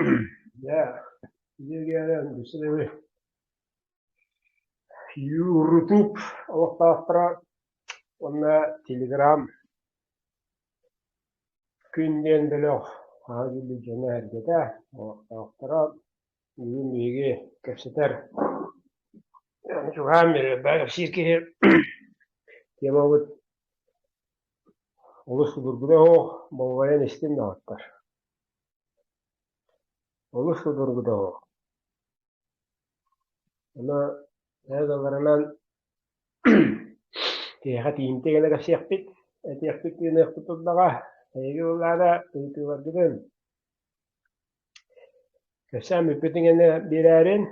Дьэ, дьиэгээрэн үсүһү Ютуб олохтоохторо уонна Телеграм Күн диэн бөлөх хаһан кэлбит дьоно-сэргэтэ, олохтоохторо бүгүн биһиги кэпсэтэр чугаһаан биэрэр кэпсиир киһи темабыт олус судургута суох, болҕойон истин даҕаттар. Олус судургута суох. Ону ыларынан киһиэхэ тиийимтиэ гына кэпсиэхпит, этиэхпит тыыныахпыт турдаҕа. Эһиги буоллаҕына ыйытыыларгытын кэпсээн бүппүтүҥ гэнэ биэрээрин,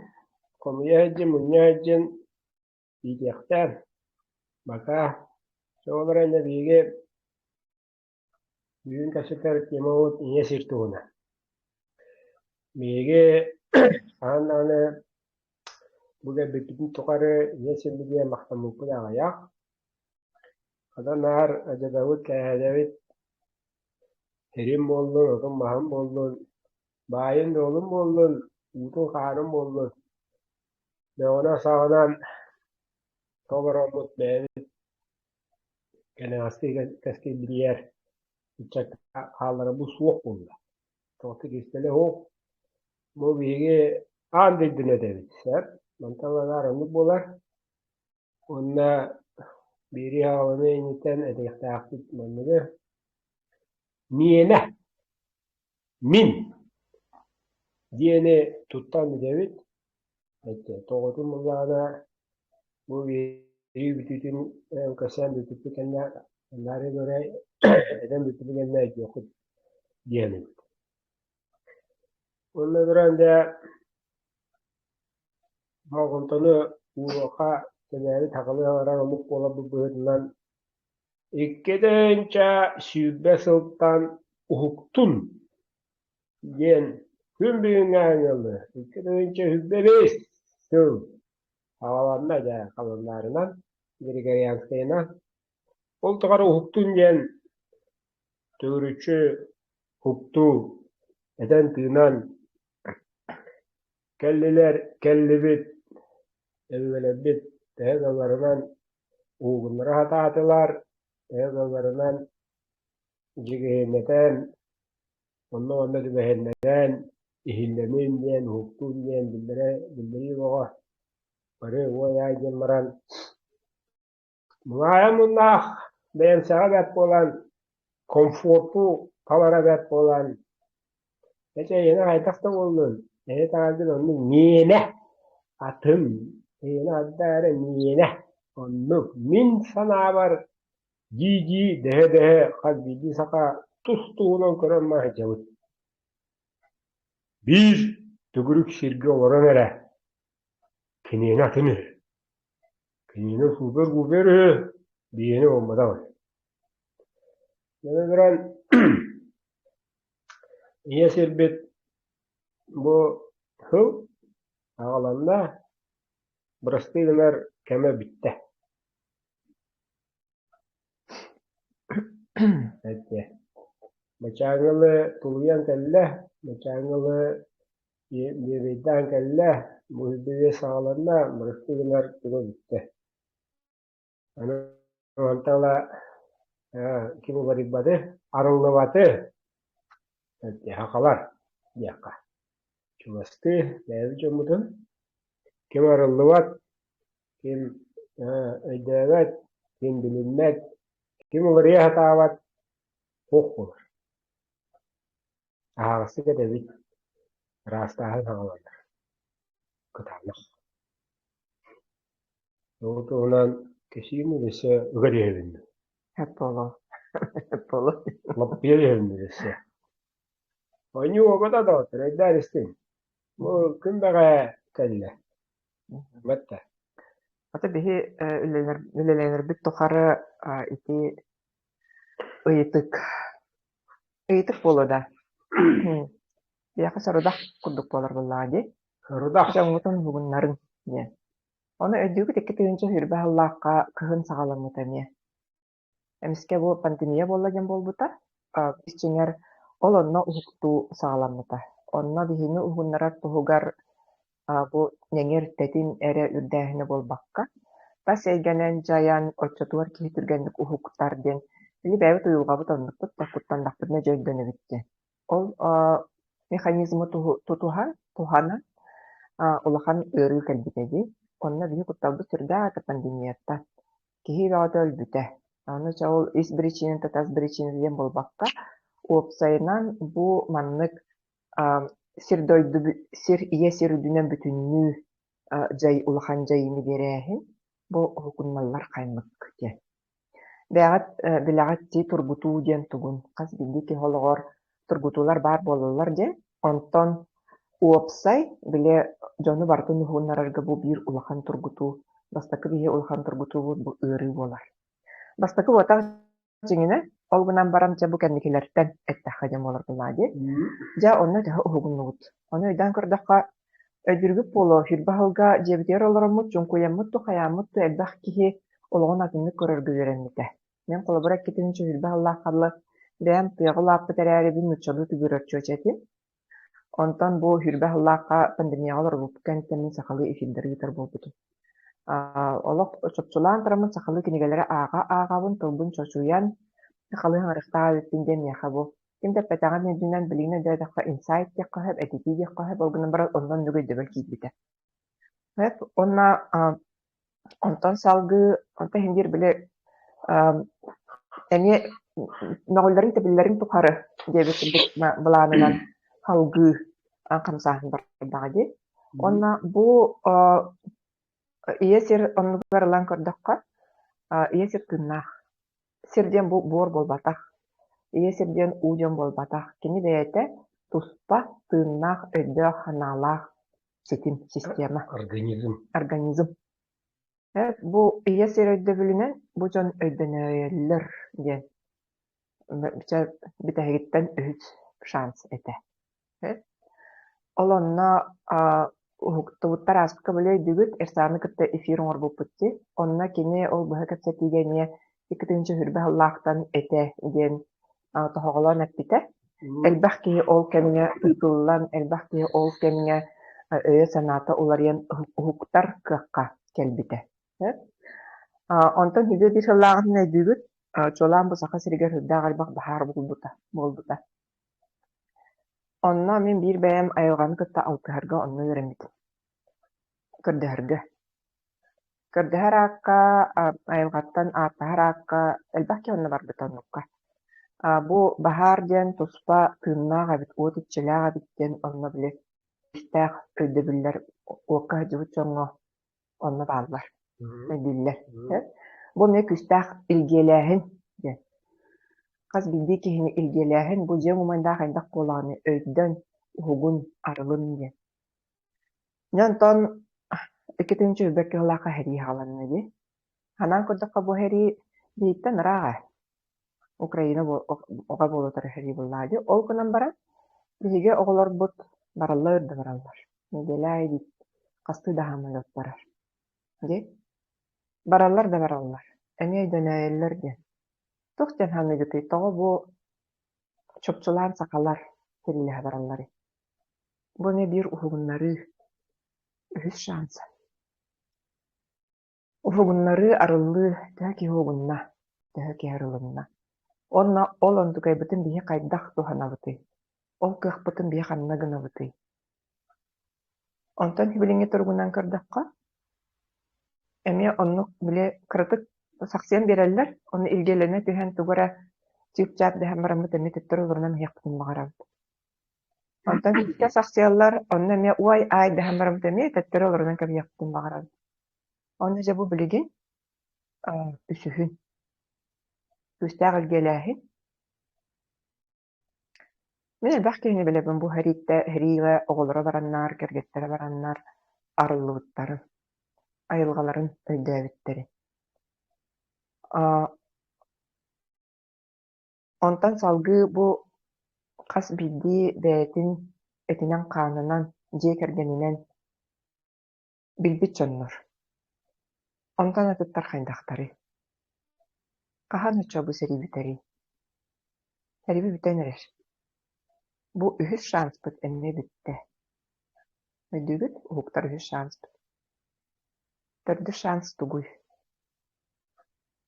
хомуйа сылдьын, мунньа сылдьын иитиэхтээн. Бакаа, ол эрэн биһиги Бүгүн кэпсэтэр темабыт ийэ сир туһунан. Биһиги хаһан даҕаны бу кэлбиппитин тухары ийэ сирбитигэр махтаммыппыт аҕыйах. Хата наар дьадабыт, кээһэдэбит сирим буоллун, отун-маһын буоллун, баайын-дуолун буоллун, уутун-хаарын буоллун, бөҕөнөн-саҕынан толороммут бэйэбит Кэнэҕэски кэскилбитигэр ыччакка хаалларабыт суох буолла. Тоҕо кистэлэ суох. Бу биһиги аан дойдуну этэбит, сөп. Мантан аҥаар оннук буолар. Уонна биири аҕаланы инниттэн этиэхтээхпит манныгы. Миэнэ, мин диэни туттан бүтэбит. Тоҕотун буллаҕына бу биэрии бүтүүтүн кэпсээн бүппүппүт кэннэ наары көрө этэн бүппүтүн кэннэ өйдүөххүт диэн эбит. Уонна туран дьэ болҕомтону ууруохха сэнээбит сахалыы саҥарар омук буоларбыт быһыытынан 2020 сылтан уһуктун диэн күн бүгүҥҥэ ыалы 2025 сыл саҕаланна дьэ халандаарынан Григорьянскайынан. Ол тухары уһуктун диэн төгүрүччү уһуктуу этэн-тыынан кэллилэр, кэллибит, өбүгэлэрбит төһө кыалларынан уһугуннара сатаатылар, төһө кыалларынан дьигиһиннэтэн Онно-манна түбэһиннэрэн, иһиллэмин диэн, уһуктуун диэн биллэрэ биллэрии бөҕө. Бары уой-аай диэн баран, муҥаайа муннаах бэйэмсэҕэ бэрт буолан, комфорту талара бэрт буолан, эчэ эйиэнэ хайдах да буоллун, эһи таҥаргын оннук миэнэ, атын, эйиэнэ ардаа эрэ миэнэ, оннук мин санаабар дии-дии дэһэ-дэһэ хас биирдии саха тус-туһунан көрөн маһыйдьабыт. Биир төгүрүк сиргэ олорон эрэ киниэнэ атын үһү. Киниэнэ супер-пупер үһү, биһиэнэ буолбатах үһү. Дьэ туран ийэ сирбит бу сыл аҕаланна, бырастыы гынар кэмэ бүттэ. Эттэ Бачааҥылы тулуйан кэллэ, Бачааҥылы биэбэйдээн кэллэ, бу саҕаланна, бырастыы гынар туга бүттэ. Аны мантан ыла ким уларыйбаты, арыллыбаты, сахалар диэххэ. Чугастыы бэйэбит дьоммутун ким арыллыбат, Ким өйдөөбөт, ким билиммэт, ким уларыйа сатаабат суох буолар. Аһаҕастык этэбит, ыраастааһын саҕаланар. Кытаанах. Ол туһунан кэсиим өссө ыга түһэбин. Эполо. Эполо. Лаппыйа түһэбин өссө. Оонньуу оҕото доҕоттор, өйдөөн истиҥ. Бу күн бэҕэһээ кэллэ. Батта. Ата биһи үлэлэр үлэлэнэрбит тухары ити ыйытык ыйытык буолуо да биһиэхэ сорудах курдук буолар буоллаҕа дии. Сорудах. Дьоҥҥутун уһугуннарыҥ диэн. Ону өйдүүгүт 2020 сыллаахха кыһын саҕаламмыта эмиэ. Эмискэ бу пандемия буолла диэн буолбута. Ис дьиҥэр, ол онно уһуктуу саҕаламмыта. Онно биһини уһуннарар туһугар бу нэҥир тэтим эрэ үрдээһинэ буолбакка, тас эйгэнэн дьайан, оччотугар киһи түргэнник уһуктар диэн, били бэйэбит уйулҕабыт оннукпут да куттаннахпытына дьэ өйдөнөбүт диэн. Ол механизмы тутуһан, туһанан улахан ыарыы кэлбитэ дии. Онно биһи кутталбыт сүрдээх этэ пандемияттан. Киһи бөҕөтө өлбүтэ. Аны чэ ол ис биричиинэтэ, тас биричиинэтэ диэн буолбакка, уопсайынан бу маннык сир-дойду сир ийэ сир үрдүнэн бүтүннүү дьай улахан дьайыыны биэрээһин бу уһугунналлар хаймык диэн. Бэйэҕит билэҕит дии тургутуу диэн тугун, хас биирдии киһи олоҕор тургутуулар баар буолаллар диэн. Онтон уопсай, били дьону барытын уһугуннарарга бу биир улахан тургутуу, бастакы биһи улахан тургутуубут бу ыарыы буолар. Бастакы буотах дьиҥинэ, ол гынан баран дьэ бу кэнникилэртэн эттэххэ диэн буолар буоллаҕа дии. Дьэ онно төһө уһугуннубут? Ону өйдөөн көрдөххө, өйдүүргүт буолуо, сүүрбэ сылга дьиэбитигэр олороммут, чуҥкуйаммыт дуу, хайааммыт дуу элбэх киһи олоҕун атыннык көрөргө үөрэммитэ. Мин холобура иккитинчи сүүрбэ сыллаах халы бэйэм тыаҕа улааппыт эрээрибин нууччалыы түгүрэр чүөчэ этим. Онтон бу сүүрбэ сыллаахха пандемияҕа олорбуппут кэнниттэн мин сахалыы эфирдэри ыытар буолбутум. Олох чопчулаан тураммын сахалыы кинигэлэри ааҕа-ааҕабын, тылбын чочуйан, сахалыы хаҥарыахтаах эбиппин диэн миэхэ бу ким да эппэтэҕин үрдүнэн билигин өйдөөтөххө инсайт диэххэ сөп, этитии диэххэ сөп, ол гынан баран онно оннук өйдөбүл киирбитэ. Сөп уонна онтон салгыы, онтон иһин диир били эмиэ мөҕүллэрин-тэбиллэрин тухары диэбит курдук былаанынан салгыы хамсааһын бардаҕа дии. Уонна бу ийэ сир оннугар ылан көрдөххө, ийэ сир тыыннаах. Сир диэн бу буор буолбатах, ийэ сир диэн уу диэн буолбатах. Кини бэйэтэ туспа тыыннаах, өйдөөх-санаалаах ситим, система. Организм. Организм. Бу ийэ сир өйдөбүлүнэн бу дьон өйдөнөйөллөр диэн бүтэһигиттэн үһүс шанс этэ. Ол онно уһуктубуттар ааспыкка били өйдүүгүт, Эрсааны кытта эфир оҥорбуппут дии. Онно кини ол быһа кэпсэтиигэ эмиэ 2 сүүрбэ сыллаахтан этэ диэн тоһоҕолоон эппитэ. Элбэх киһи ол кэмҥэ тыытыллан, элбэх киһи ол кэмҥэ өйө-санаата уларыйан уһуктар кыахха кэлбитэ. Онтон үһү биир сыллааҕытын өйдүүгүт, чуолаан бу Саха сиригэр сүрдээх элбэх баһаар буолбута. буолбута. Онно мин биир бэйэм айылҕаны кытта алтыһарга онно үөрэммитим. Көрдөһөргө. Көрдөһөр аакка, айылҕаттан ааттаһар аакка элбэх киһи онно барбыта оннукка. Бу баһаар диэн туспа тыыннаах эбит, уот иччилээх эбит диэн онно били күүстээх өйдөбүллэр уокка сылдьыбыт дьоҥҥо онно бааллар, өйдүүллэр. Бу эмиэ күүстээх илгиэлээһин диэн. Хас биирдии киһини илгиэлээһин бу дьиэҥ умайдаах элбэх буолаҕына өйдөн, уһугун, арылын диэн. Дьэ онтон 2 сүүрбэккэ сыллаахха сэрии саҕаланна дии. Санаан көрдөххө бу сэрии биһиттэн ыраах ээ. Украина оҕо буола турар сэрии буоллаҕа дии. Ол гынан баран биһиги оҕолорбут бараллар да бараллар. Нэдиэлэ аайы хастыы да самолет барар. Дии. Бараллар да бараллар. Эмиэ өйдөнөөйөллөр диэн. Туох диэн саныыгытый? Тоҕо бу чопчулаан сахалар сэриилэһэ баралларый? Бу эмиэ биир уһугуннарыы, үһүс шанса. Уһугуннарыы, арыллыы төһө киһи уһугунна, төһө киһи арылынна. Уонна ол онтукайбытын биһи хайдах туһанабытый? Ол кыахпытын биһи ханна гынабытый? Онтон билиҥҥи туругунан көрдөххө, эмиэ оннук били кыратык сахсыйан биэрэллэр, ону илгэлэнэ түһэн тугу эрэ чыып-чаап дэһэн бараммыт эмиэ төттөрү олорунан иһиэхпитин баҕарабыт. Онтон күүскэ сахсыйаллар, онно эмиэ уай-аай дэһэн бараммыт эмиэ төттөрү олорунан кэбиһиэхпитин баҕарабыт. Онно дьэ бу билигин үсүһүн күүстээх илгэлээһин. Мин элбэх киһини билэбин бу сэрииттэ сэриигэ оҕолоро бараннар, кэргэттэрэ бараннар арыллыбыттарын, айылҕаларын өйдөөбүттэрин. Онтон салгыы бу хас биирдии бэйэтин этинэн-хаанынан, дьиэ кэргэнинэн билбит дьоннор. Онтон атыттар хайдахтарый? Хаһан оччо бу сэрии бүтэрий? Сэрии бүтэн эрэр. Бу үһүс шанспыт эмиэ бүттэ. Өйдүүгүт? Уһуктар үһүс шанспыт. Төрдүс шанс тугуй?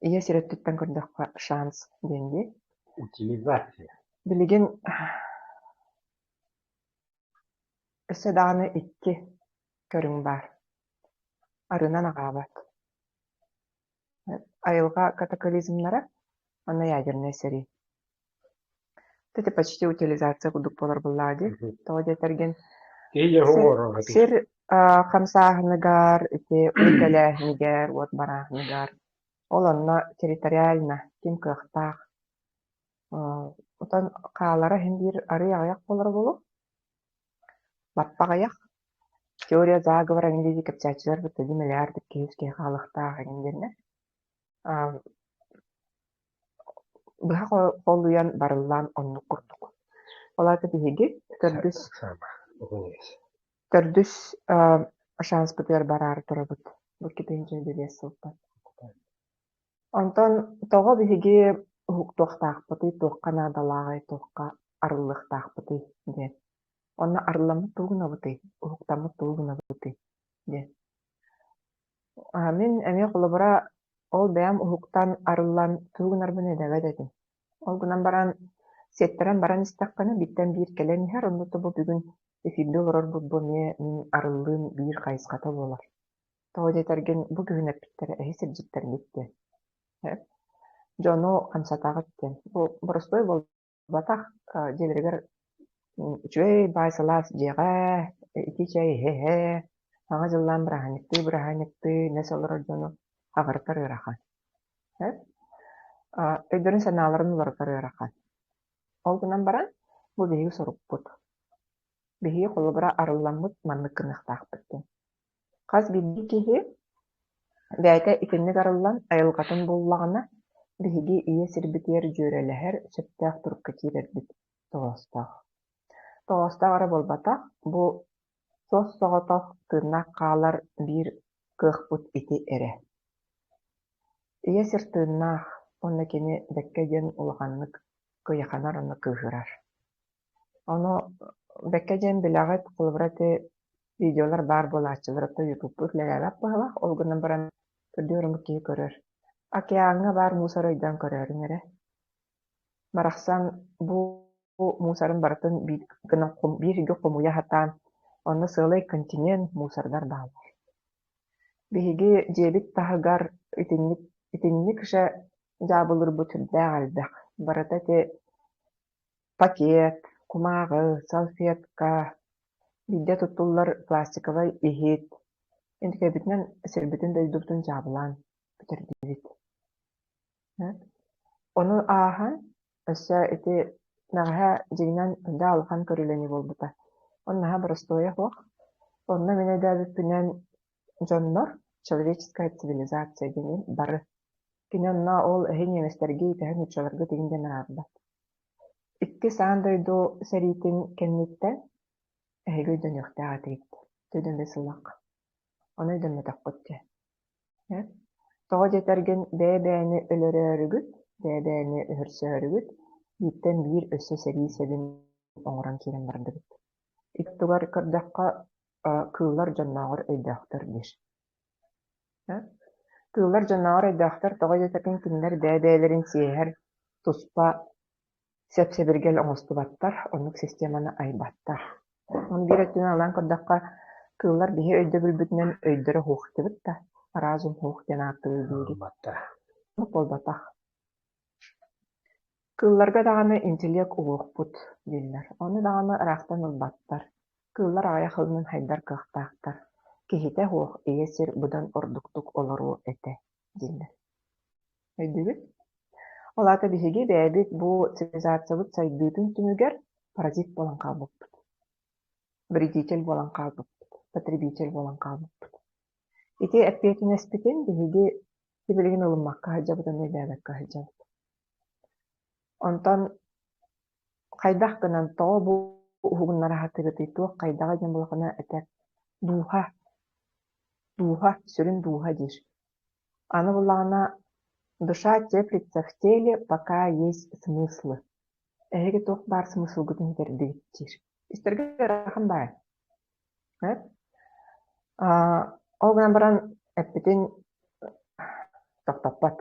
Ийэ сир өттүттэн көрдөххө шанс диэн дии. Утилизация. Билигин өссө даҕаны икки көрүҥ баар. Арыынан аҕаабат. Айылҕа катаклизмнара уонна ядернай сэрии. Это почти утилизация курдук буолар буоллаҕа дии. Тоҕо диэтэргин сир, сир хамсааһыныгар, ити уу кэлээһинигэр, уот барааһыныгар, ол онно территориально ким кыахтаах. Отон хаалара иһин биир арыый аҕыйах буолара буолуо. Лаппа аҕыйах. Теория заговора эҥин диэки кэпсээччилэр быттадыы мэлээрдик киһи киһи хаалыахтаах эҥин диэннэр. Быһа холуйан барыллаан оннук курдук. Ол аата биһиги төрдүс төрдүс шанспытыгар бараары турабыт. Бу 2005 сылтан. Онтон тоҕо биһиги уһуктуохтаахпытый, туохха наадалааҕый, туохха арыллыахтаахпытый диэн. Онно арылламмыт тугу гынабытый, уһуктаммыт тугу гынабытый диэн. Мин эмиэ холобура ол бэйэм уһуктан, арыллан тугу гынарбын өйдөөбөт этим. Ол гынан баран сиэттэрэн баран истэххинэ бииртэн биир кэлэн иһэр, онно тобу бүгүн эфиргэ олорорбут бу эмиэ мин арыллыым биир хайысхата буолар. Тоҕо диэтэргин бу күһүн эппиттэрэ эһи сирдьиттэргит диэн. Дьону хамсатаҕыт диэн. Бу боростуой буолбатах дьиэлэригэр үчүгэй баай сылаас дьиэҕэ итии чэй иһэ-иһэ Саҥа дьыллаан бырааһынньыктыы-бырааһынньыктыы нэс олорор дьону аҕырытар ыарахан. Өйдөрүн-санааларын уларытар ыарахан. Ол гынан баран, бу биһиги сорукпут. Биһиги холобура арылламмыт маннык гыныахтаахпыт диэн. Хас биирдии киһи бэйэтэ итинник арыллан айылҕатын буллаҕына, биһиги ийэ сирбитигэр дьүөрэлэһэр сөптөөх турукка киирэрбит тоҕоостоох. Тоҕоостоох эрэ буолбатах, бу суос-соҕотох тыыннаах хаалар биир кыахпыт ити эрэ. Ийэ сир тыыннаах уонна кини бэккэ диэн улаханнык кыйаханар уонна кыыһырар. Ону бэккэ диэн билэҕит, холобура ити видеолар баар буолааччылар, оттон ютубпут үлэлээбэт быһыылаах, ол гынан баран көрдүөр омук киһи көрөр. Океаҥҥа баар мусор өйдөөн көрөөрүҥ эрэ. Барахсан бу мусорын барытын биир гына биир сиргэ хомуйа сатаан, онно сыалай континент мусордар бааллар. Биһиги дьиэбит таһыгар итинник итинник же дьаабылыырбыт сүрдээх элбэх. Барыта ити пакет, кумааҕы, салфетка, биирдэ туттуллар пластиковай иһит. Инникибитинэн сирбитин-дойдубутун дьаабылаан бүтэрдибит. Ону ааһан, өссө ити бэҕэһээ дьиҥинэн да улахан көрүлэнии буолбута. Ол наһаа боростуойа суох. Онно мин өйдөөбүппүнэн дьоннор человеческая цивилизация диэни бары кини онно ол эһи немецтэргэ итэһэн нууччаларга тигин диэн араарбат. Иккис аан дойду сэриитин кэнниттэн эһиги өйдөнүөхтээх этигит. Төдөн сыллахха. Ону өйдөммөтөххүт дии. Тоҕо диэтэргин бэйэ-бэйэни өлөрөөрүгүт, бэйэ-бэйэни өһөрсөөрүгүт, бииртэн биир өссө сэрии сэбин оҥорон киирэн бардыбыт. Ити тугар көрдөххө, кыыллар дьоннооҕор өйдөөхтөр диир. Кыыллар дьоннооҕор өйдөөхтөр, тоҕо диэтэргин кинилэр бэйэ-бэйэлэрин сиэһэр туспа сэп-сэбиргэл оҥостубаттар, оннук системаны айбаттар. Ону биир өттүнэн ылан көрдөххө, кыыллар биһи өйдөбүлбүтүнэн өйдөрө суох да, разум суох диэн ааттыыбыт диибит. Оннук буолбатах. Кыылларга даҕаны интеллект уһуохпут дииллэр. Ону даҕаны ыраахтан ылбаттар. Кыыллар аҕыйах ылынан хайдар кыахтаахтар. Киһитэ суох ийэ сир быдан ордуктук олоруо этэ дииллэр. Өйдүүгүт? Ол аата биһиги бэйэбит бу цивилизациябыт сайдыытын түмүгэр паразит буолан хаалбыппыт. Вредитель буолан хаалбыппыт, потребитель буолан хаалбыппыт. Ити эппиэтинэспитин биһиги сибилигин ылыммакка сылдьабыт уонна өйдөөбөккө сылдьабыт. Онтон хайдах гынан тоҕо бу уһугуннара сатыыгытый, туох хайдаҕа диэн буоллаххына этэр дууһа, дууһа, сүрүн дууһа диир. Аны буллаҕына душа теплится в теле, пока есть смыслы. Эһиги туох баар смыслгытын сүтэрдигит диир. Истэргэ ыарахан баай. Ол гынан баран эппитин тохтоппот.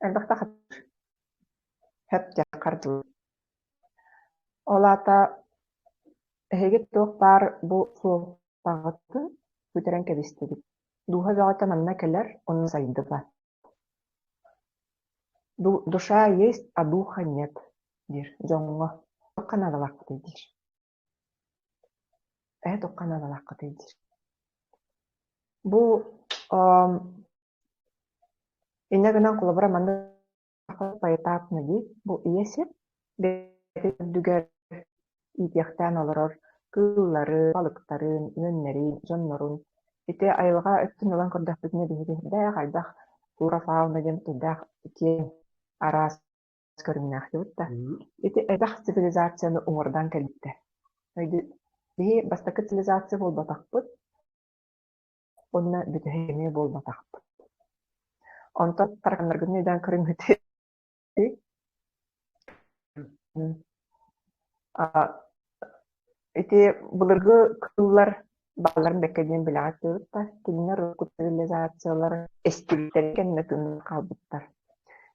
Элбэхтэ хатыыр. Хөп диэн хардылар. Ол аата эһиги туох баар бу суолтаҕытын сүтэрэн кэбистигит. Дууһа бөҕөтө манна кэлэр, онно сайдыбат. Душа есть, а духа нет диир дьоҥҥо. Туохха наадалаахпытый диир. Эһэ туохха наадалааххытый диир. Бу инньэ гынан холобура маннык поэтапно дии бу ийэ сир бэйэтин үрдүгэр иитиэхтээн олорор кыыллары, балыктарын, үөннэрин, дьоннорун ити айылҕа өттүн ылан көрдөхпүтүнэ биһиги сүрдээх элбэх флора фауна диэн сүрдээх киэҥ араас көрүҥнээх дебит да. Ити элбэх цивилизацияны уҥуордаан кэлбиттэр. Биһи бастакы цивилизация буолбатахпыт, уонна бүтэһик эмиэ буолбатахпыт. Онтон тараканнаргытын өйдөөн көрүҥҥүтүй? Ити былыргы кыыллар баалларын бэккэ диэн билэҕит диэбит да, кинилэр урукку цивилизациялара эстибиттэрин кэннэ тыыннар хаалбыттар.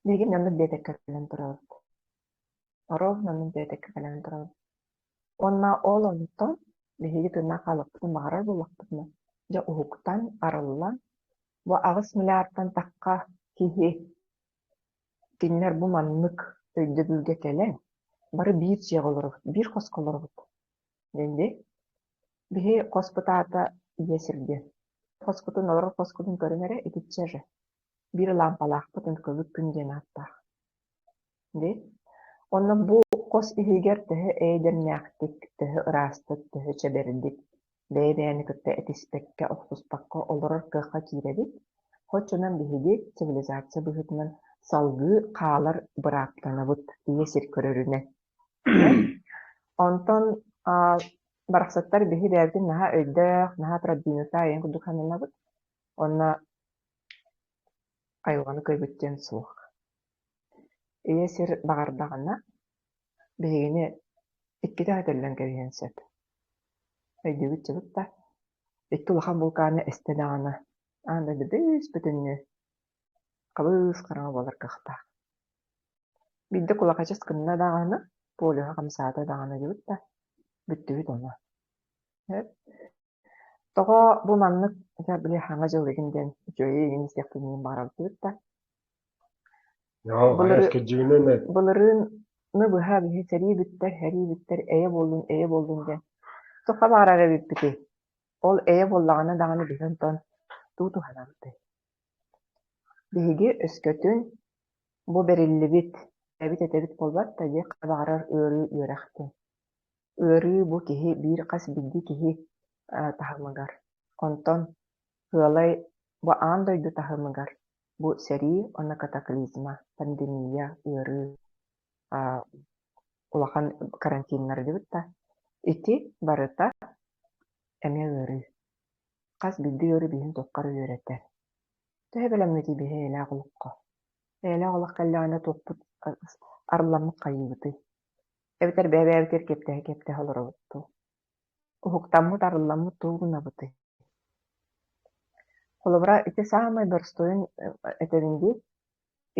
Билигин оннук биэтэккэ кэлэн турабыт. Оруобуна оннук биэтэккэ кэлэн турабыт. Уонна ол онтон биһиги тыыннаах хаалыахпытын баҕарар буоллахпытына, дьэ уһуктан, арыллан, бу 8 миллиардтан тахха киһи кинилэр бу маннык өйдөбүлгэ кэлэн, бары биир дьиэҕэ олоробут, биир хоско олоробут диэн дии. Биһи хоспут аата Ийэ сиргэ. Хоскутун олорор хоскутун көрүҥ эрэ, итиччэ же. Биир лаампалаахпыт Ынкыбыт күн диэн ааттаах. Дии. Онно бу хос иһигэр төһө эйэ-дэмнээхтик, төһө ыраастык, төһө чэбэрдик бэйэ-бэйэни кытта этиспэккэ, охсуспакка олорор кыахха киирэбит, Оччонон биһиги цивилизация быһыытынан салгыы хаалар бырааптанабыт ийэ сир көрөрүнэн. Онтон барахсаттар биһи бэйэбитин наһаа өйдөөх, наһаа продвинутая айан курдук сананабыт. Уонна айылҕаны кыайбыт диэн суох. Ийэ сир баҕардаҕына, биһигини иккитэ көтөллөн кэбиһиэн сөп. Өйдүүгүт дьыбыт да, икки улахан вулканы эстэ даҕаны, аан дойду бүүс-бүтүннүү хабыс хараҥа буолар кыахтаах. Биирдэ кулахачыс гынна даҕаны, полюһа хамсаата даҕаны дьыбыт да, бүттүбүт ону. Тоҕо бу маннык дьэ били Саҥа дьыл игин диэн үчүгэйи игин истиэхпин баҕарабыт да Былырыыны быһа биһи сэрии бүттэр, сэрии бүттэр, эйэ буоллун, эйэ буоллун диэн туохха баҕарар эбиппитий? Ол эйэ буоллаҕына даҕаны биһи онтон тугу туһанабытый? Биһиги өскөтүн бу бэриллибит эбит этэбит буолбат да диэххэ баҕарар ыарыы үөрэх диэн. Ыарыы бу киһи биир хас биирдии киһи таһымыгар. Онтон сыалай бу аан дойду таһымыгар бу сэрии уонна катаклизма, пандемия, ыарыы улахан карантиннар диэбит да, ити барыта эмиэ ыарыы. Хас биирдии ыарыы биһин туохха эрэ үөрэтэр. Төһө бэлэммитий биһи эйэлээх олоххо? Эйэлээх олох кэллэҕинэ туохпут арылламмыт хайыыбытый? Эбэтэр бэйэ-бэйэбитигэр киэптэһэ-киэптэһэ олоробут дуу? Уһуктаммыт, арылламмыт тугу гынабытый? Холобура, ити саамай боростуойун этэбин дии,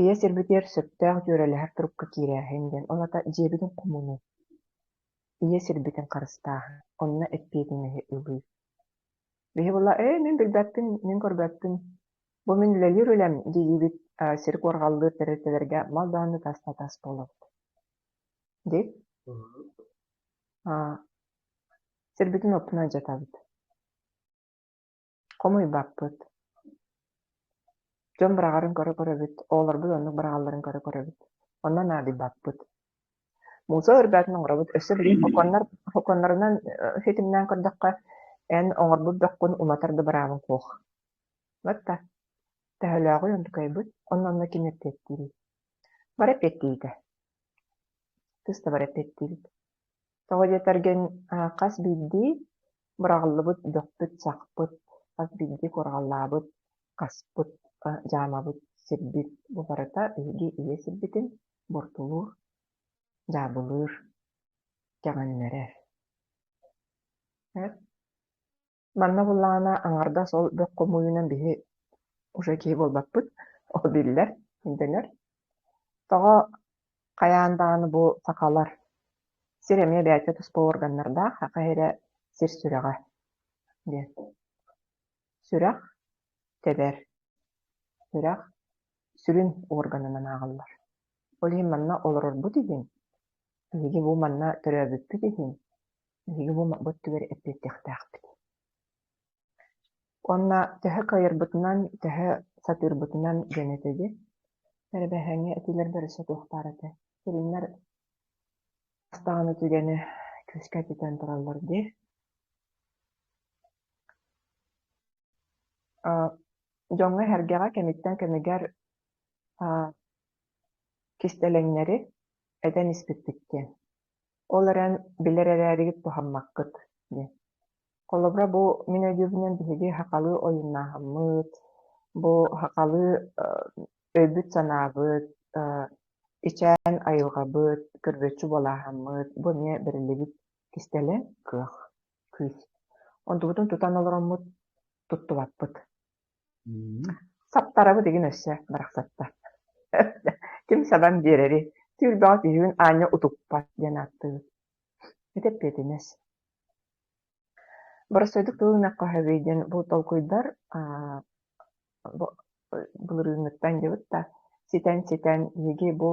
ийэ сирбитигэр сөптөөх дьүөрэлэһэр турукка киирээһин диэн, ол аата дьиэбитин хомунуу, ийэ сирбитин харыстааһын, онно эппиэтинэһи ылыы. Биһи буолла ээ мин билбэппин, мин көрбөппүн, бу мин үлэлиир үлэм диибит сири куорҕаллыыр тэрилтэлэргэ мал даҕаны тас-тас буолабыт. Дии. Сирбитин уоппун алдьатабыт. Хомуйбаппыт. Дьон быраҕарын көрө-көрөбүт, оҕолорбут оннук быраҕалларын көрө-көрөбүт. Онно наадыйбаппыт. Муусал өрбөтүн оҥоробут. Өссө билигин хокуоннар хокуоннарынан ситимнээн көрдөххө, эн оҥорбут бөххүн уматар да быраабыҥ суох. Батта, төһөлөөҕүй онтукайбыт, онно-онно ким эппиэттиирий? Бары эппиэттиибитэ. Тыс да бары эппиэттиибит. Тоҕо диэтэргин, хас биирдии быраҕыллыбыт бөхпүт-сахпыт, хас биирдии куорҕаллаабыт хаспыт, дьаамабыт, сирбит бу барыта биһиги ийэ сирбитин буортулуур, дьаабылыыр. Кэҕиннэрэр. Манна буллаҕына аҥардас ол бөх хомуйуунан биһи уже киһи буолбаппыт, ол биллэр, өйдөнөр. Тоҕо хайаан даҕаны бу сахалар сир эмиэ бэйэтэ туспа органнардаах, саха сирэ сир сүрэҕэ диэн. Сүрэх тэбэр, сүрэх сүрүн органынан ааҕыллар. Ол иһин манна олорорбут иһин, биһиги бу манна төрөөбүппүт иһин, биһиги бу бу өттүгэр эппиэттиэхтээхпит. Уонна төһө кыайарбытынан, төһө сатыырбытынан диэн этэбит. Эрэбэһээҥҥи этиилэрбэр өссө туохтаар этэ. Сүрүннэр даҕаны түгэни күүскэ этитэн тураллар дии. Дьоҥҥо-сэргэҕэ кэмиттэн кэмигэр кистэлэҥнэри этэн испиппит диэн. Ол эрэн билэр эрээригит туһаммаккыт диэн. Холобура, бу мин өйдүүрбүнэн биһиги сахалыы ойууннааһыммыт, бу сахалыы өйбүт-санаабыт, ичээн айылҕабыт, көрбүөччү буолааһыммыт, бу эмиэ бэриллибит кистэлэҥ кыах, күүс. Онтубутун тутан олороммут туттубаппыт. Саптарабыт игин өссө барахсатта. Ким сабан биэрэри, түүл бөҕө түһүүн аанньа утуппат диэн ааттыыбыт. Ити эппиэтинэс. Боростуойдук тылын ынахха диэн бу толкуйдар бу былырыыҥҥыттан дьыбыт да ситэн-ситэн биһиги бу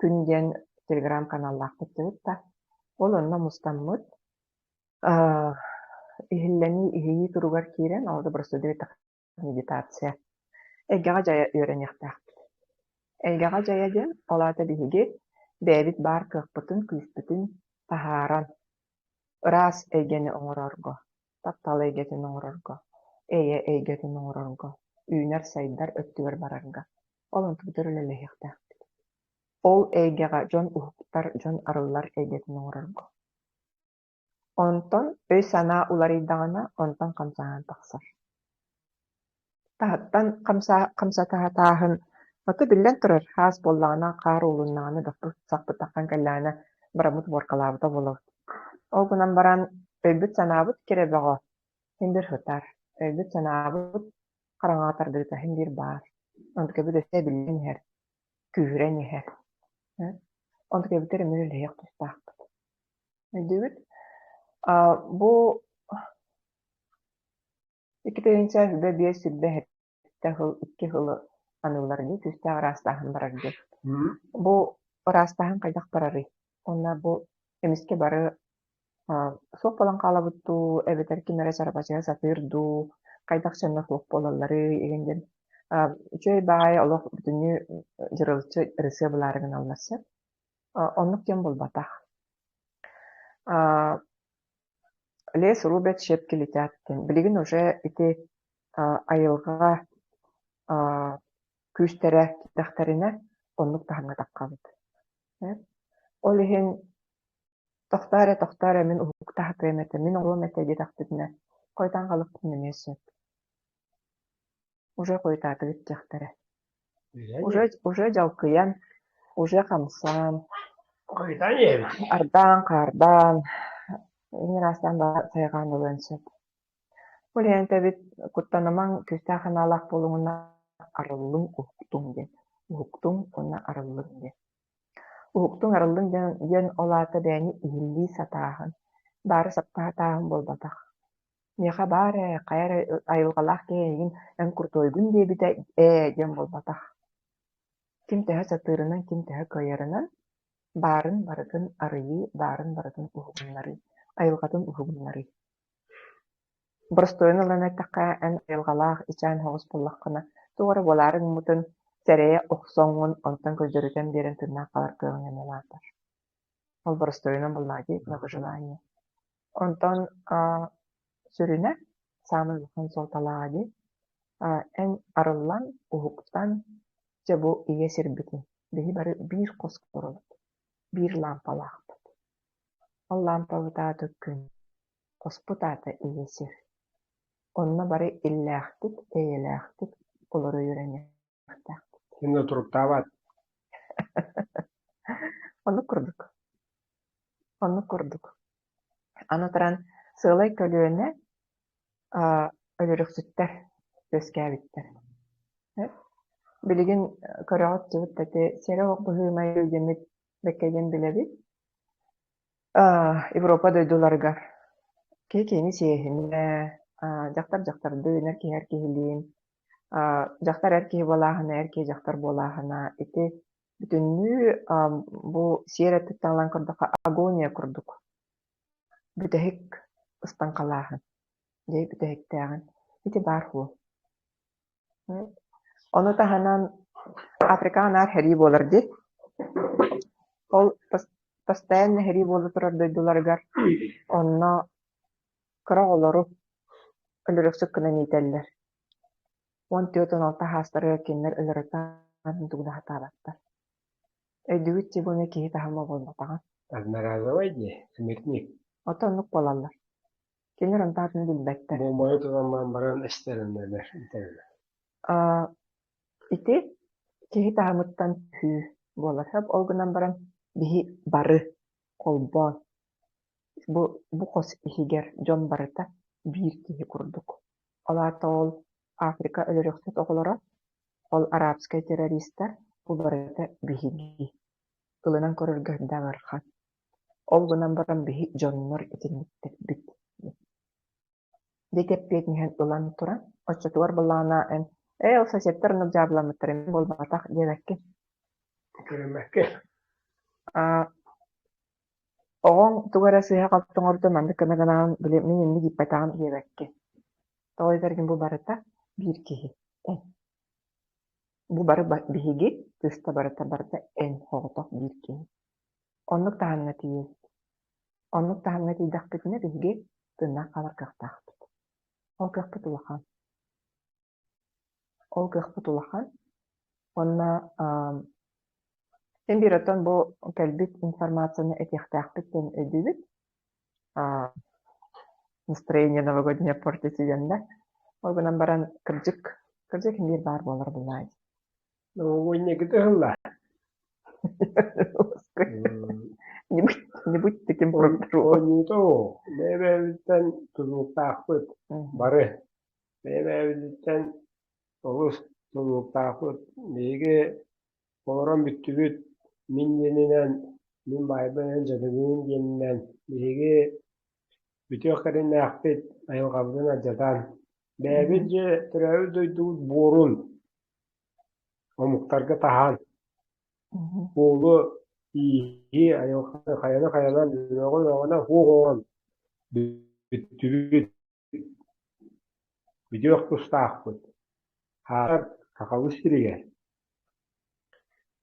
күн диэн телеграм-каналлаахпыт дьыбыт да ол онно мустаммыт иһиллэнии иһийии туругар киирэн ол да боростуойдук эттэххэ медитация эйгэҕэ дьайа үөрэниэхтээхпит. Эйгэҕэ дьайа диэн ол аата биһиги бэйэбит баар кыахпытын, күүспүтүн таһааран ыраас эйгэни оҥорорго, таптал эйгэтин оҥорорго, эйэ эйгэтин оҥорорго, үүнэр-сайдар өттүгэр барарга ол онтубутугар үлэлэһиэхтээхпит. Ол эйгэҕэ дьон уһуктар, дьон арыллар эйгэтин оҥорорго. Онтон өй-санаа уларыйдаҕына, онтон хамсааһын тахсар. Таһыттан хамсатаһатааһын ото биллэн турар, хаас буоллаҕына, хаар уулуннаҕына, бөхпүт сахпыттаххан кэллэҕинэ бараммыт убуоркалаабыта буолабыт. Ол гынан баран өйбүт-санаабыт кирэ бөҕө син биир сытар, өйбүт-санаабыт хараҥаҕа тардыыта син биир баар. Онтукабыт өссө эбиллэн иһэр, күүһүрэн иһэр. Онтукабытыгар эмиэ үлэлэһиэх тустаахпыт. Өйдүүгүт? Бу 2 5 27 сыл икки сылы аныыллар дии, күүстээх ыраастааһын барар диэн. Бу ыраастааһын хайдах барарый? Уонна бу эмискэ бары суох буолан хаалабыт дуу, эбэтэр ким эрэ чарапачыга сатыыр дуу, хайдах дьонно суох буолалларый игин диэн үчүгэй баҕайы олох бүтүннүү дьырылыччы ырысыа булаары гыналлар сөп. Оннук диэн буолбатах. Лес рубят, щепки летят диэн. Билигин уже ити айылҕа күүстэрэ киирдэхтэринэ оннук таһымҥа таххабыт. Ол иһин тохтоо эрэ, тохтоо эрэ, мин уһукта сатыам этэ, мин оҕуом этэ диэтэхпитинэ, хойутаан хаалыахпытын эмиэ сөп. Уже хойутаатыгыт диэхтэрэ. Уже уже дьалкыйан, уже хамсаан, Хойутаан иһэбит. ардаан-хаардаан, ыраастаан сайҕаан ылыан сөп. Ол иһин этэбит куттанымаҥ, күүстээх санаалаах буолуҥуна арыллыҥ, уһуктуҥ диэн. Уһуктуҥ уонна арыллыҥ диэн. Уһуктуҥ, арыллыҥ диэн, диэн ол аата бэйэни иһиллии сатааһын, баары саптаһатааһын буолбатах. Миэхэ баар ээ, хайа эрэ айылҕалаах киһи эйигин эн куртуойгун диэбитэ ээ диэн буолбатах. Ким төһө сатыырынан, ким төһө кыайарынан баарын барытын арыйыы, баарын барытын уһугуннарыы, айылҕатын уһугуннарыы. Боростуойун ылан эттэххэ, эн айылҕалаах ичээн соҕус буоллаххына, туох эрэ буолаары гыммытын сэрэйэ охсоҥҥун, онтон көлдьөрүтэн биэрэн тыыннаах хаалар кыаҕыҥ эмиэ улаатар. Ол боростуойунан буоллаҕа дии, на выживание. Онтон сүрүнэ, саамай улахан суолталааҕа дии, эн арыллан, уһуктан, дьэ бу ийэ сирбитин, биһи бары биир хоско олоробут, биир лаампалаахпыт. Ол лаампабыт аата күн, хоспут аата ийэ сир. Онно бары иллээхтик, эйэлээхтик олоро үөрэниэхтээхпит. Инна туруктаабат. Оннук курдук. Оннук курдук. Аны туран сыалай көлүөнэ өлөрүхсүттэр үөскээбиттэр. Билигин көрөҕүт дьыбыт ити сэрэ оһох быһыымай диэммит бэккэ диэн билэбит. Европа дойдуларыгар киһи киһини сиэһинэ, дьахтар дьахтардыын, эр киһи эр киһилиин, дьахтар эр киһи буолааһына, эр киһи дьахтар буолааһына ити бүтүннүү бу сиэр өттүттэн ылан көрдөххө агония курдук бүтэһик ыстаҥхалааһын, дьэ бүтэһиктээҕин ити баар суол. Ону таһынан Африкаҕа наар сэрии буолар дии. Ол постоянно сэрии буола турар дойдуларыгар онно кыра оҕолору өлөрүөхсүт гынан иитэллэр. 14-16 саастарыгар кинилэр өлөрөтөөн тугу да сатаабаттар. Өйдүүгүт дии бу эмиэ киһи таһыма буолбатаҕын. Одноразовай дии, смертник. Ото оннук буолаллар. Кинилэр онтоотун билбэттэр. Буомбаны тутан баран эстэриннэлэр итэллэр. Ити киһи таһымыттан түһүү буолар сөп. Ол гынан баран биһи бары холбоон бу бу хос иһигэр дьон барыта биир киһи курдук. Ол аата ол Африка өлөрүөхсүт оҕолоро, ол арабскай террористар бу барыта биһиги. Ылынан көрөргө да ыарахан. Ол гынан баран биһи дьоннор итинниктэрбит. Диэки эппиэтинэһин ылан туран, оччотугар былаана эн «Ээ, ол соседтар оннук дьаабыламмыттар эмиэ буолбатах» диэбэккин. Көрүммэккэ. Аа, оҕоҥ тугу эрэ сыыһа-халты оҥордо, маннык гына гынаҕын, били мин инник ииппэтэҕим диэбэккин. Тоҕо диэтэргин бу барыта биир киһи, эн. Бу бары биһиги, кыыс да барыта барыта эн соҕотох биир киһи. Оннук таһымҥа тиийэбит. Оннук таһымҥа тиийдэхпитинэ биһиги тыыннаах хаалар кыахтаахпыт. Ол кыахпыт улахан. Ол кыахпыт улахан. Уонна син биир оттон бу кэлбит информацияны этиэхтээхпит диэн өйдүүбүт. Настроение новогоднее портить диэн да. Ол гынан баран кырдьык, кырдьык син биир баар буолар буоллаҕа дии. Новогоднегыт ыһыллар. Не будь, не будь таким прокурором. Оонньуута оо, бэйэ-бэйэбититтэн тутулуктаахпыт бары. Бэйэ-бэйэбититтэн олус тутулуктаахпыт. Биһиги олорон бүттүбүт. Мин диэнинэн, мин баайбын дьадаҥыбын диэнинэн биһиги бүтүөх кэриҥнээхпит айылҕабытын алдьатан, бэйэбит дьэ төрөөбүт дойдубут буорун омуктарга таһаан Уолу ииһи айылҕаны хайаны хайанан үрэҕи-үрэҕинэн суох оҥорон бүттүбүт, бүтүөх тустаахпыт. Хаалар сахалыы сиригэр.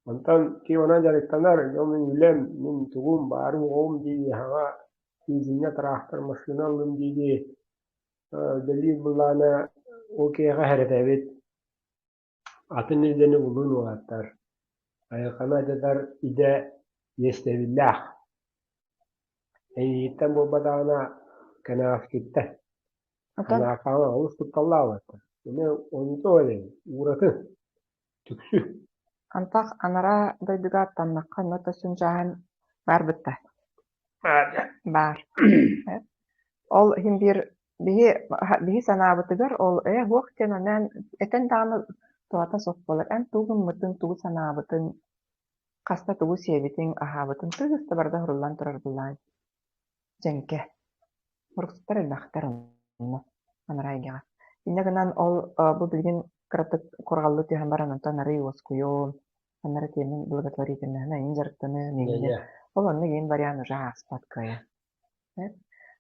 Онтон ким онон дьарыктанар, дьон мин үлэм, мин тугум, баарым-уоҕум дии саҥа бензиҥҥэ тыраахтар массыына ыллым дии-дии үлэлиир былаана ол киһиэхэ сэрэтэбит. Атын идэни булуун уолаттар, айылҕаны алдьатар идэ иэстэбиллээх. Эйигиттэн буолбатаҕына кэнэҕэскиттэн. Оттон Анаакаҕа олус кутталлаах уолаттар. Ини онто ол ууратын, түксү. антах анараа дойдуга аттаннахха онно төссүн чааһын баар бытта. Баар. Ол иһин биир биһи биһи санаабытыгар ол ээ уох диэн анаан этэн даҕаны туһата суох буолар. Эн тугу гыммытыҥ, тугу санаабытыҥ, хаста тугу сиэбитиҥ, аһаабытыҥ тыыс да барыта суруллан турар былаан. Дьэҥкэ. Уруксуттар элбэхтэр онно анараа эйгэҕэ. Инньэ гынан ол бу билигин кыратык курҕаллыы түһэн баран онтон арыый уоскуйуом, аннары тиэмин благотворительноһынан эҥин дьарыктаныам иҥин Ол онно иин вариант уже ааспат кыайан.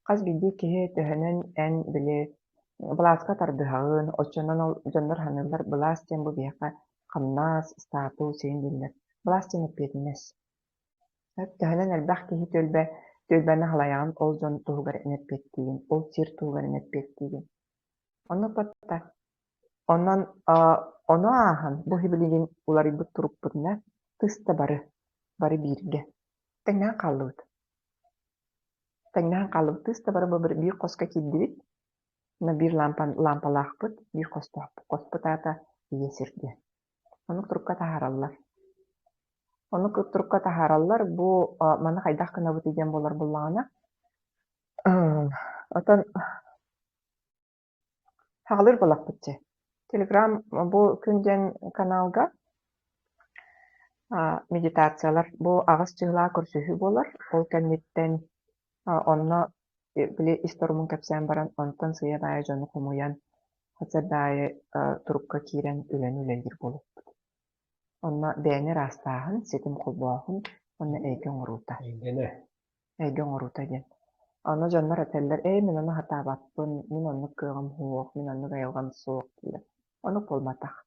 Хас биирдии киһи төһөнөн эн били былааска тардыһаҕын, оччонон ол дьоннор саныыллар былаас диэн бу биһиэхэ хамнас, статус иһин дииллэр. Былаас диэн эппиэтинэс. Төһөнөн элбэх киһи түөлбэ түөлбэни халайаҕын, ол дьон туһугар эн эппиэттиигин, ол сир туһугар эн эппиэттиигин. Онно кытта Онон ону ааһан бу билигин уларыйбыт турукпутуна тыс да бары, бары бииргэ. Тэҥнээн хааллыбыт. Тэҥнээн хааллыбыт. Тыс да бары бу биир хоско киирдибит. Уонна биир лаампалаахпыт, биир хостоохпут. Хоспут аата Ийэ сир диэн. Оннук турукка таһаараллар. Оннук турукка таһаараллар, бу маны хайдах гынабытый диэн буолар буоллаҕына, отон Хаҕылыыр буоллахпыт дии. Телеграм бу күн диэн каналга медитациялар бу аҕыс чыһылаах көрсүһүү буолар. Ол кэнниттэн онно били ис торумун кэпсээн баран, онтон сыыйа-баайа дьону хомуйан, сарсыарда аайы турукка киирэн үлэни үлэлиир буолуохпут. Онно бэйэни ыраастааһын, ситим холбооһун уонна эйгэ оҥоруута. Эйгэнэ. Эйгэ оҥоруута диэн. Ону дьоннор этэллэр, ээ мин ону сатаабаппын, мин оннук кыаҕым суох, мин оннук айылҕам суох дииллэр. Оннук буолбатах.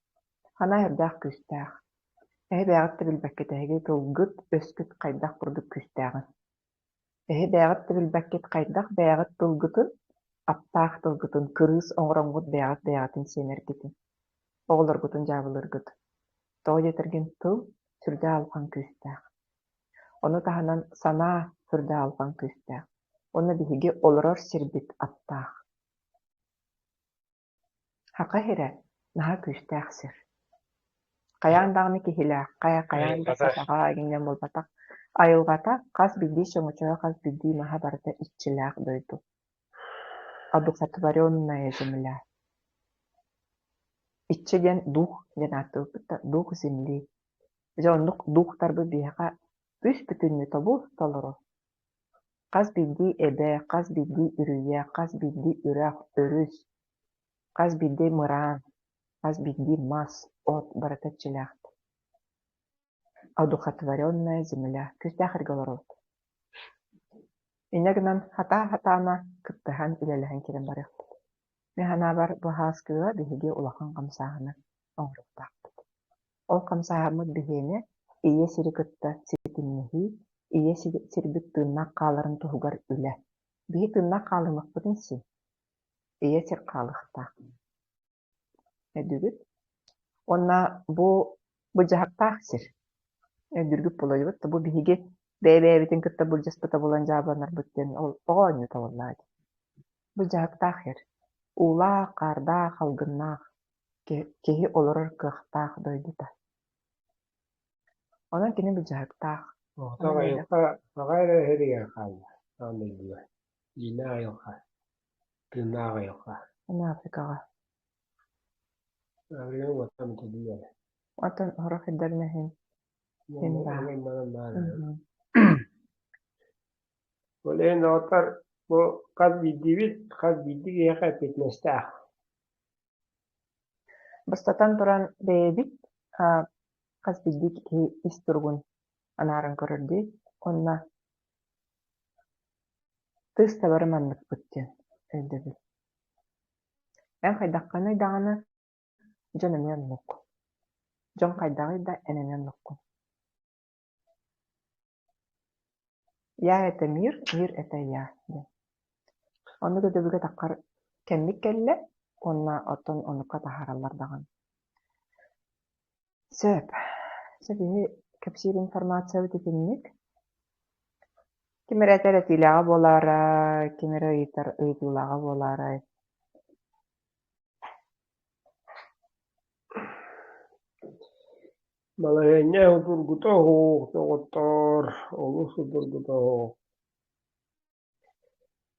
Санаа үрдээх күүстээх. Эһи бэйэҕит да билбэккит эһиги тылгыт, өскүт хайдах курдук күүстээҕин. Эһи бэйэҕит да билбэккит хайдах бэйэҕит тылгытын, аптаах тылгытын кырыыс оҥороҥҥут бэйэҕит бэйэҕитин сиэнэргитин, оҕолоргутун дьаабылыыргыт. Тоҕо диэтэргин тыл сүрдээх улахан күүстээх. Ону таһынан санаа сүрдээх улахан күүстээх. Уонна биһиги олорор сирбит аттаах. Саха сирэ наһаа күүстээх сир. Хайаан даҕаны киһилээххэ, хайаан да Айылҕата сахаҕа эҥин буолбатах. Айылҕата хас биирдии чөҥөчөҕө, хас биирдии маһа барыта иччилээх дойду. Одухотворенная земля. Иччи диэн дух диэн ааттыыбыт да, дух земли. Дьэ оннук духтарбыт биһиэхэ бүүс-бүтүннүү тобус-толору. Хас биирдии эбэ, хас биирдии үрүйэ, хас биирдии үрэх, өрүс, хас биирдии мыраан, хас биирдии мас, от барыта иччилээх. Одухотворенная земля. Күүстээх эргэ олоробут. Инньэ гынан хатаа-хатаама кыттыһан үлэлэһэн киирэн барыахпыт. Мин санаабар, бу һааскыга биһиги улахан хамсааһыны оҥоруохтаахпыт. Ол хамсааһыммыт биһиэнэ ийэ сири кытта ситимнэһии, ийэ сирбит тыыннаах хааларын туһугар үлэ. Биһи тыыннаах хаалымыахпытын син, ийэ сир хаалыахтаах. Өйдүүгүт? Уонна бу былдьаһыктаах сир. Өйдүүргүт буолуо бу биһиги бэйэ-бэйэбитин кытта былдьаспыта буолан дьаабыланарбыт диэн ол оҕо оонньуута буоллаҕа дии. Былдьаһыктаах сир. Уулаах, хаардаах, алгыннаах киһи олорор кыахтаах дойдута. Онон кини былдьаһыктаах. Оҕотох айылҕа аҕа эрэ иһэригэр хаалла, аан дойдуга. Иинэ айылҕа, тыыннаах айылҕа. Аны Африкаҕа. Африкаҕа уоттан бүтэллэр. Оттон сорох сирдэринэ иһин син баар. Онон баар. Ол иһин доҕоттор, бу хас биирдиибит, хас биирдии киһиэхэ эппиэтинэстээх. Бастатан туран, бэйэбит хас биирдии киһи ис туругун анааран көрөрдүү уонна тыс да бары манныкпыт диэн өйдөбүл. Эн хайдаххыный даҕаны, дьон эмиэ оннук. Дьон хайдаҕый да, эн эмиэ оннуккун. Я это мир, мир это я диэн. Оннук өйдөбүлгэ таххар кэммит кэллэ уонна оттон оннукка таһаараллар даҕаны. Сөп. Сөп иһи кэпсиир информациябыт итинник. Ким эрэ этэр этиилээҕэ буолаарай, ким эрэ ыйытар ыйытыылааҕа буолаарай. Балаһыанньа судургута суох, доҕоттоор, олус судургута суох.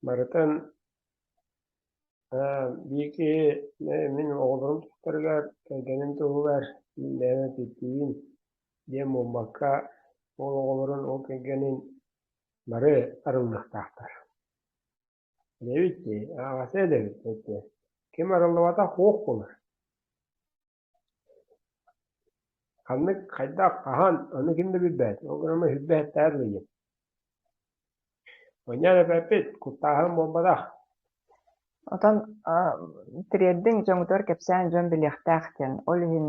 Барытын биир киһи мин оҕолорум тустарыгар, кэргэним туһугар мин бэйэм эппиэттиибин диэн буолбакка, ол оҕолорун, ол кэргэнин бары арыллыахтаахтар. Эбит дии, аҕата эбит Ким арыллыбатах суох буолар. Ханнык, хайдах, хаһан, ону ким да билбэт, ол гынан сүрбэһэттээх ыйым. Онньон эппэппит, куттааһын буолбатах. Отон тириэрдиҥ дьоҥутугар кэпсээн дьон билиэхтээх диэн, ол иһин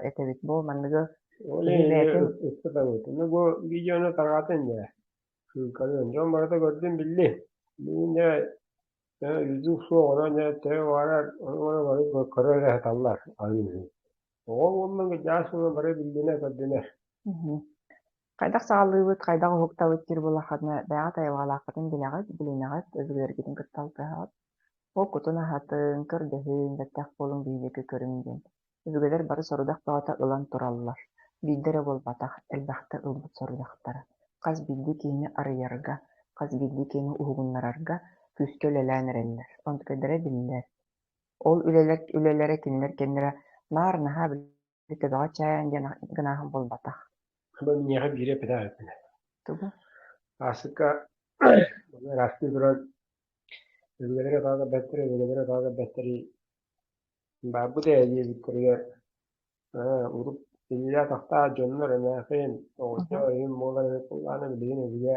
этэбит бу манныгы Ол киһи иһин бэйэтин ыстатабыт. Ону бу видеону тарҕатын дьэ. Ссылкалыын. Дьон барыта көрдүн биллин. Билигин дьэ YouTube суох, онон дьэ төһө баҕарар ону бары көрө эрэ сыталлар аныгы. Оҕо буоллун, кырдьаҕас буоллун бары биллинэ, көрдүнэр. Хайдах саҕалыыбыт, хайдах уһуктабыт диир буоллаххытына, бэйэҕит айылҕалааххытын билэҕит, билинэҕит, өбүгэлэргитин кытта алтыһаҕыт. Ол кутун аһатыҥ, көрдөһүҥ, бэттэх буолуҥ, биһиги көрүҥ диэн. Өбүгэлэр бары сорудах бөҕөтө ылан тураллар. Биирдэ эрэ буолбатах, элбэхтэ ылбыт сорудахтара. Хас биирдии киһини арыйарга, хас биирдии киһини уһугуннарарга күүскэ үлэлээн эрэллэр. Онтукайдара биллэр. Ол үлэлэр үлэлэрэ кинилэр кэннилэрэ наар наһаа били төбөҕө чээн диэн гынааһын буолбатах. Бу миэхэ биири эппэтэхпинэ. Тугу? Аасыкка ыраастыы туран өбүгэлэри атаҕа бэттэр, өбүгэлэри атаҕа бэттэри баарбыт ээ диэбиттэригэр ээ урут иллээ-атахтаах дьоннор эмээхин оҕонньор эҥин буолар эбит буоллаҕына билигин өбүгэ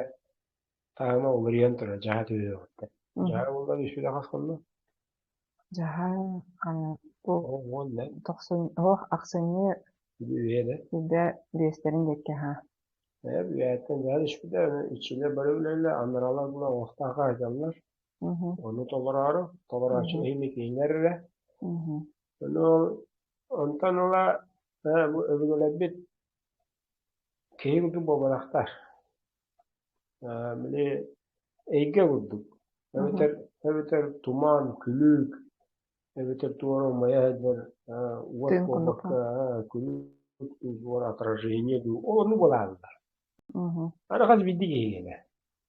таһыма уларыйан турар дьаһа түһүөҕүттэн. Дьаһа буолла түспүтэ хас хонно? Дьаһа бу Уон тохсун оһох ахсынньы үйэ сүүрбэ биэстэрин диэки аһаа. Ээ үйэттэн дьаһа түспүтэ иччилэр бары үлэлэр анаралар була уохтаах аһдьаллар. Ону толороору, толорооччу иһин кинилэр эрэ. Ону онтон ыла бу өбүгэлэрбит киһи курдук буолбатахтар. Били эйгэ курдук. Эбэтэр эбэтэр туман, күлүүк, эбэтэр туора умайа сылдьар уот Тыын курдук. буолбакка күлүүк дуу, отражение дуу, ол оннук буолааллар. Аны хас биирдии киһигэнэ.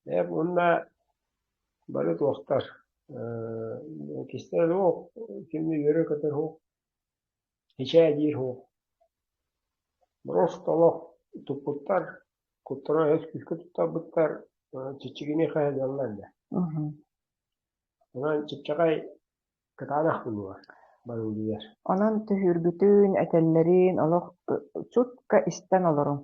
Ээ уонна бары туохтар кистэл суох, кимни үөрэр-көтөр суох, ичээ диир суох. Просто олох туппуттар, куттара өс күүскэ туттарбыттар, чиччигини хаһыйаллар да. Онон чыпчаҕай кытаанах булуо барыллыйар. Онон түһүүргүтүн, этэллэрин олох чутка истэн олоруҥ.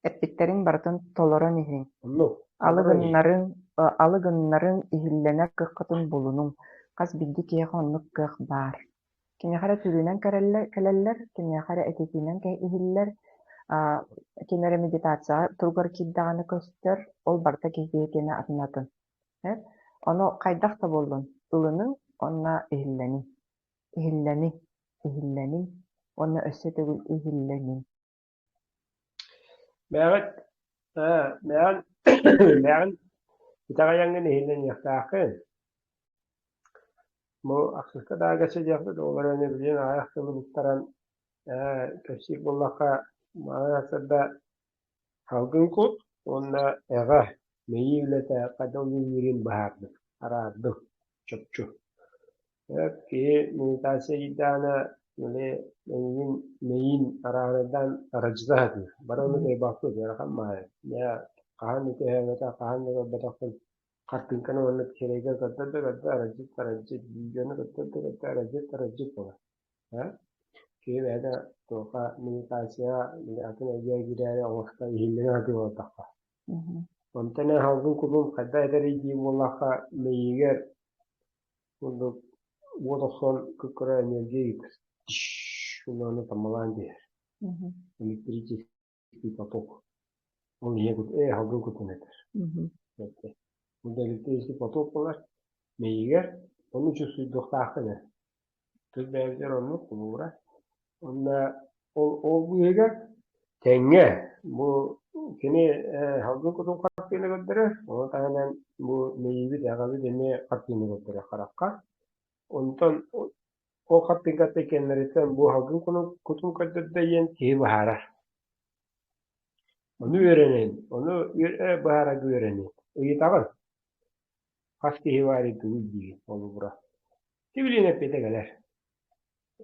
Эппиттэрин барытын толорон иһиҥ. Оннук, Алы толорон иһин. гыннарыҥ, алы гыннарыҥ, иһиллэнэр кыаххытын булунуҥ. Хас биирдии киһиэхэ оннук кыах баар. Киниэхэ эрэ түрүүнэн кэлэллэр, киниэхэ эрэ этитиинэн иһиллэр, ким эрэ медитацияҕа туругар киирдэҕинэ көстөр, ол барыта киһи киһи атын-атын. Ону хайдах да буоллун, ылыныҥ уонна иһиллэниҥ. Иһиллэниҥ, иһиллэниҥ уонна өссө төгүл иһиллэниҥ. Бэҕэт, бэҕэн, бэҕэн итэҕэйэҥҥин иһиллэниэхтааххын. Бу ахсыска даага сидиэхпит, ол эрэн билигин аҕыйах тылы быктаран кэпсиир буоллахха, маҥан сырда Салгын кут уонна эҕэ мэйии үлэтэ хайдах үлэлиирин быһаардым, араардым, чопчу. Киһи медитация ыйдаана били эйигин мэйиин араарардаан аралдьыта сатыыр. Бары ону кыайбаппыт ыарахан баҕайы. Дьэ хаһан да түһээбэтэх, хаһан да көрбөтөхпүн хартыыҥканы уонна сирэйгэ көрдөр да көрдөр аралдьыт аралдьыт, видеону көрдөр да көрдөр аралдьыт аралдьыт буолар. Киһи бэйэтэ туохха медитацияҕа атын эйгэ киирээри оҥосто иһиллэнэ сатыы олордоххо. Онтон эн салгын кутун хайдах этэрий дии буоллахха мэйиигэр курдук уот охсон кыккыра энергия ыытар. Уонна ону таммалаан биэрэр. Электрический поток. Ол ийэ кут салгын кутун этэр. Бу да электрический поток буолар мэйиигэр ону чувствуйдуохтааххын ээ. Тыл бэйэбитигэр оннук холобура. Уонна ол ол быыһыгар тэҥҥэ бу кини салгын кутун хартыына көрдөрөр, ону таһынан бу мэйиибит аҕабыт эмиэ хартыына көрдөрөр харахха. Онтон ол хартыыҥкаттан иккиэннэриттэн бу салгын кутун көрдөрдө диэн киһи быһаарар. Ону үөрэнэн, ону быһаарарга үөрэнэн ыйытаҕын. Хас киһи баарый тугуй диигин холобура. Сибилигин эппиэтэ кэлэр.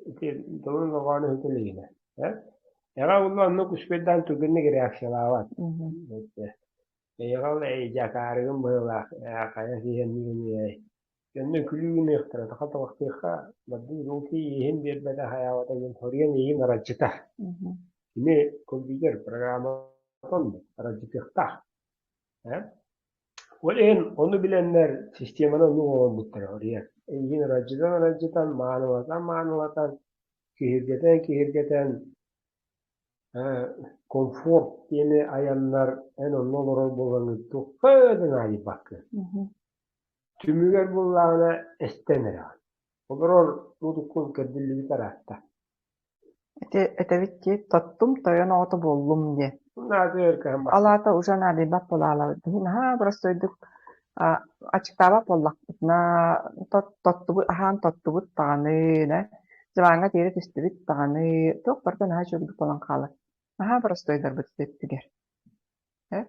Ити тылын доҕооно иһитэ илигинэ. Э? Эҕэ уонна оннук үспүйдээн түргэнник реакциялаабат. Эйэҕэл эй дьакаарыгым быһыылаах ээ хайа киһи эй. Кэннэ күлүү гыныахтара саха табахтыахха бардыы руки иһин биэрбэтэ хайаабата диэн соруйан иһин аралдьыта. Кини компьютер программатын аралдьытыахтаах. Э? Ол иһин ону билэннэр системаны оннук оҥорбуттара оройуон. Эйигин аралдьытан-аралдьытан, маанылатан-маанылатан, киһиргэтэн-киһиргэтэн комфорт диэни айаннар эн онно олорор буолаҥҥын туохха да наадыйбаккын. Түмүгэр буоллаҕына эстэн эрэҕин. Олорор мутуккун кэрдиллибит араатта. Ити этэбит дии, тоттум тойон оҕото буоллум диэн. Наадыйар кыһаммат. Ол аата уже наадыйбат буолаалабыт. Биһи наһаа боростуойдук аччыктаабат буоллахпытына тоттубут, аһаан тоттубут даҕаны, дьыбааҥҥа тиэрэ түстүбүт даҕаны, туох барыта наһаа үчүгэйдик буолан хаалар. Наһаа боростуойдарбыт өттүгэр. Э?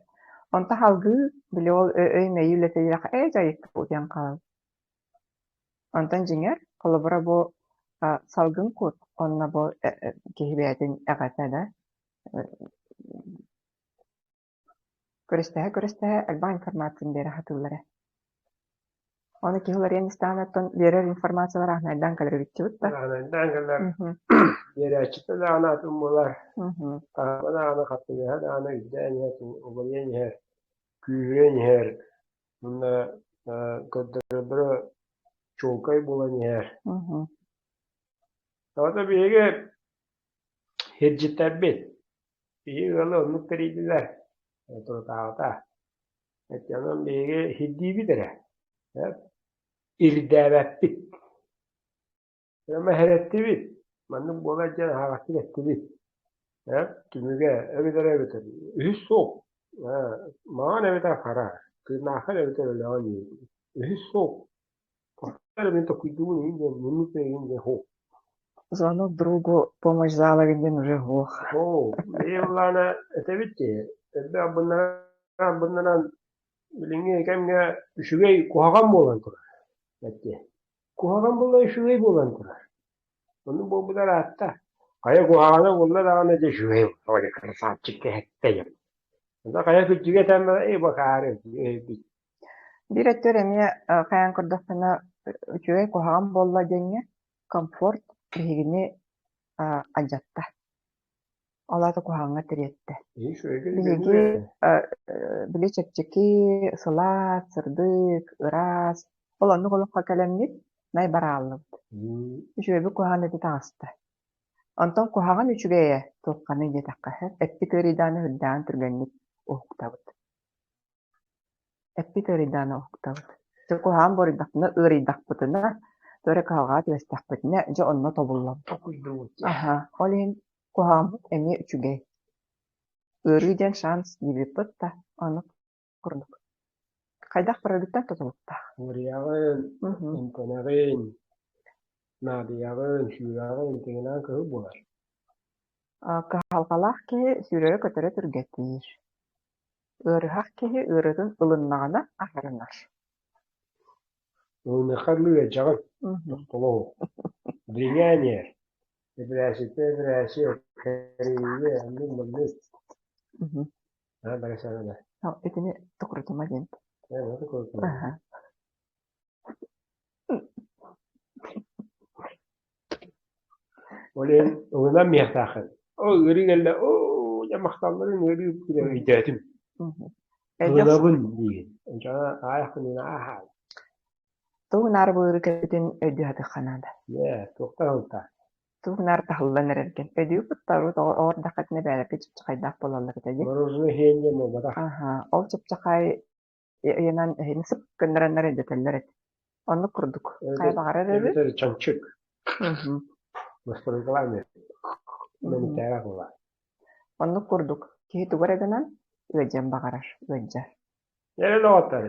Онто салгыы били ол өй-мэйии үлэтэ ээ дьайыкка утуйан хаалабыт. Онтон дьиҥэр, холобура бу салгын кут уонна бу киһи бэйэтин эҕэтэ да Күрэстэһэ-күрэстэһэ элбэх информацияны биэрэ сатыыллара. Ону киһи уларыйан истэҕинэ оттон биэрэр информациялар аһынайдаан кэлэр эбиччибит да. Аһынайдаан кэлэр. Биэрээччитэ даҕаны атын буолар. Таһыма даҕаны хаттыгаһа даҕаны үрдээн иһэр, уларыйан иһэр, күүһүрэн иһэр. Уонна көрдөрөллөрө чуолкай буолан иһэр. Тоҕото биһиги сирдьиттэрбит Биһиги ыалы оннук тэрийдилэр, турутааҕыта. Онон биһиги сирдиибит эрэ, ирдээбэппит. Мэһэрэттибит, маннык буолар диэн аһаҕастык эттибит. Түмүгэ эбэтэр эбэтэр үһүс суох. Маҥан эбэтэр хара, тыыннааххын эбэтэр өлөҕүн үһүс суох. Мин толкуйдуубун иһин диэн муннук иһин диэн суох. Звонок другу помощь залогын диэн уже суох. Оо, бэйэ былаана этэбит дии. Элбэх быннаран билиҥҥи кэмҥэ үчүгэй куһаҕан буолан турар. Эттиэ. Куһаҕан буолла үчүгэй буолан турар. Оннук буолбута ыраатта. Хайа куһаҕана буолла даҕаны дьэ үчүгэй буолла. Красавчик кэһэттэ диэн. Онно хайа күччүгэ этэн баран, эй бакаары өйбүт. Биир өттүгэр эмиэ хайаан көрдөхпүнэ үчүгэй куһаҕан буолла диэҥҥэ комфорт биһигини алдьатта. Ол аата куһаҕаҥҥа тириэртэ. Биһиги били чэпчэки, сылаас, сырдык, ыраас ол оннук олоххо кэлэммит най барааллыбыт. Үчүгэйбит куһаҕан этэ таҕыста. Онтон куһаҕан үчүгэйэ туохханый диэтэххэ сөп, эппит ыарыйдааны үрдээҕин түргэнник уһуктабыт. Эппит ыарыйдааны уһуктабыт. Дьэ куһаҕан буоруйдахпына, ыарыйдахпытына, туох эрэ кыһалҕаҕа түбэстэхпитинэ, дьэ онно тобуллабыт. Аһа, ол иһин куһаҕаммыт эмиэ үчүгэй. Ыарыы диэн шанс диэбиппит да, оннук курдук. Хайдах бараргыттан тутулуктаах. Ыарыйаҕын, эмтэнэҕин, наадыйаҕын, сүүрэҕин, тэҥинээн кыһыл буолар. Кыһалҕалаах киһи сүүрэрэ-көтөрө түргэтиир. Ыарыһах киһи ыарыытын ылыннаҕына аһарынар. Ылыныахха ыалдьаҕын, тохтолоһу. Дрянь эбирээситэ эбирээси, кэриҥҥэ оннук-маннык. Аа, бара Итини токурутума диэн. Ээ, токурутума. Ол иһин ылынан миэхтааххын. Оо, ыарыы кэллэ, оо, дьэ махталларын ыарыы күнэ өйдөөтүм. Ылынабын диигин. Ончоҕо аайахпын ааһаай. Тугу наар бу ыарыы кэлбитин өйдүү сатыахха наада. Ээ, туохтан ылта? Тугу наар таһыллан эрэргин. Өйдүү куттарбыт оҕордаххытына бээлэргэ чыпчахайдаах буолаллар этэ дии. Мороженое иһиэн диэн буолбатах. Аһа, ол чыпчахай ыйынан эһини сып гыннараннар өйдөтөллөр этэ. Оннук курдук. Хайа баҕарар эбит. Эбэтэр чанчык. Настройкалаан Мэнитээҕэ буолар. Оннук курдук. Киһи тугу эрэ гынан ыалдьыан баҕарар, ыалдьар. Эрэ доҕоттор,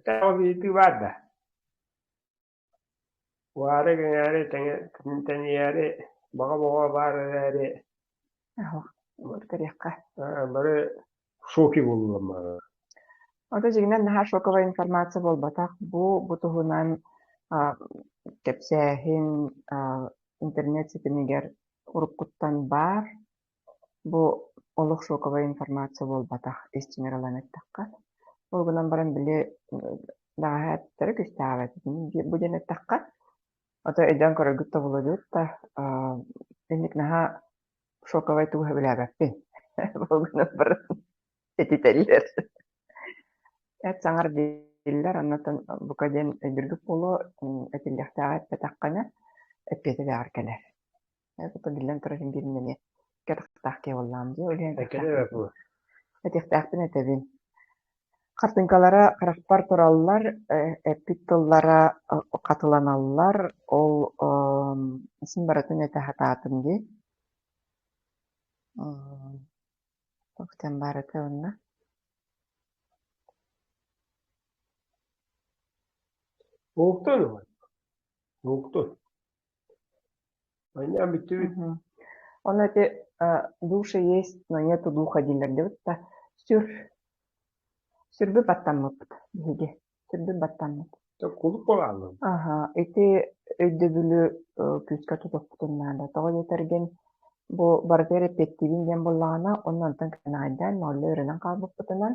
тэҕэ ыйытыы баар да? Уһаары-кэҥээри, тэнийээри, баҕа-боҕо баар эрээри Көрүөххэ. Бары шоки буоллулар маҕа. Ото дьиҥинэн наһаа шоковая информация буолбатах. Бу туһунан кэпсээһин интернет ситимигэр уруккуттан баар. Бу олох шоковая информация буолбатах, ис дьиҥэр ылан эттэххэ. Ол гынан баран били даҕаһа эттэрэ күүстээҕэ бу диэн эттэххэ, ото өйдөөн көрөргүт тобулуйбут да инник наһаа шоковай тугу сөбүлээбэппин. Ол гынан баран этитэллэр. Эт саҥар дииллэр, оннуттан бука диэн өйдүүргүт буолуо, этиллиэхтээҕи эппэтэххинэ, эппиэтэ кэлэр. Это биллэн турар биирин эмиэ кэтэхтээх киһи буоллаҕым дии, ол иһин этиэхтээхпин этэбин. Хартыыҥкалара харахпар тураллар, эппит тыллара хатыланаллар, ол син барытын этэ сатаатым дии. Туох диэн баар этэ уонна? Уһуктан уһуктун. Манньаан бүттүбүт. Ону ити Душа есть, но нету духа дииллэр диэбит да сүр сүрбүт баттаммыппыт биһиги сүрбүт баттаммыт. Кулуп буолааллым. Аха, ити өйдөбүлү күүскэ тутуохпутун наада. Тоҕо диэтэргин бу барыта эппиэттиибин диэн буоллаҕына, уонна онтон кэнэҕэйдээн моҕолло үөрэнэн хаалбыппытынан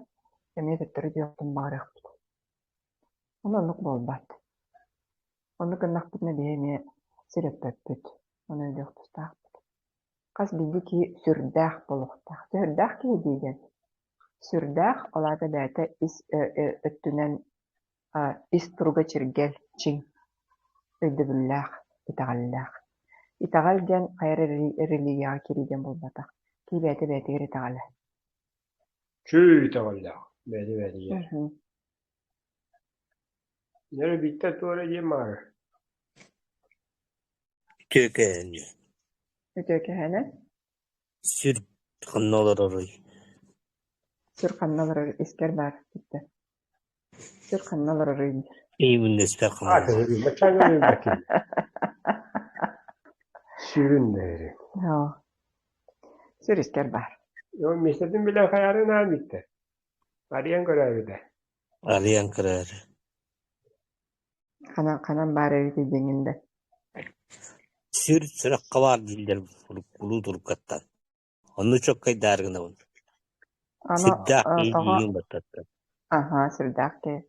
эмиэ төттөрү түһүөхпүтүн баҕарыахпыт. Ону оннук буолбат. Оннук гыннахпытына биһи эмиэ сир өппөппүт, ону өйдүөх тустаахпыт. Хас биирдии киһи сүрдээх буолуохтаах. Сүрдээх киһи диигин. Сүрдээх, ол аата бэйэтэ ис өттүнэн ис туруга чиргэл, чиҥ, өйдөбүллээх, итэҕэллээх. Итэҕэл диэн хайа эрэ религияҕа киирии диэн буолбатах. Киһи бэйэтэ бэйэтигэр итэҕэлэ. Чүү итэҕэллээх, бэйэтэ бэйэтигэр. Нөрө биттэ туора диэн баара. Үтүөкэһэни Үтүөкэһэнэ? Сүр ханна олороруй? Сүр ханна олорор искэр баар киттэ. Сүр ханна олороруй диир. Ииминнэспэх Сүрүн дэри. Сүр искэр баар. Миэстэтин билэн хайаарын аан биттэ. Арыйан көрөөбүтэ. Арыйан көрөөрү. Ханан ханан баар эбитий диэҥҥин да. Сүр сүрэххэ баар дииллэр уруккулуу туруккаттан. Онну чоккайдаары гынабын. Аны Сүрдээх киһи тоҕо диигин баттаттан. Аһа, сүрдээх киһи.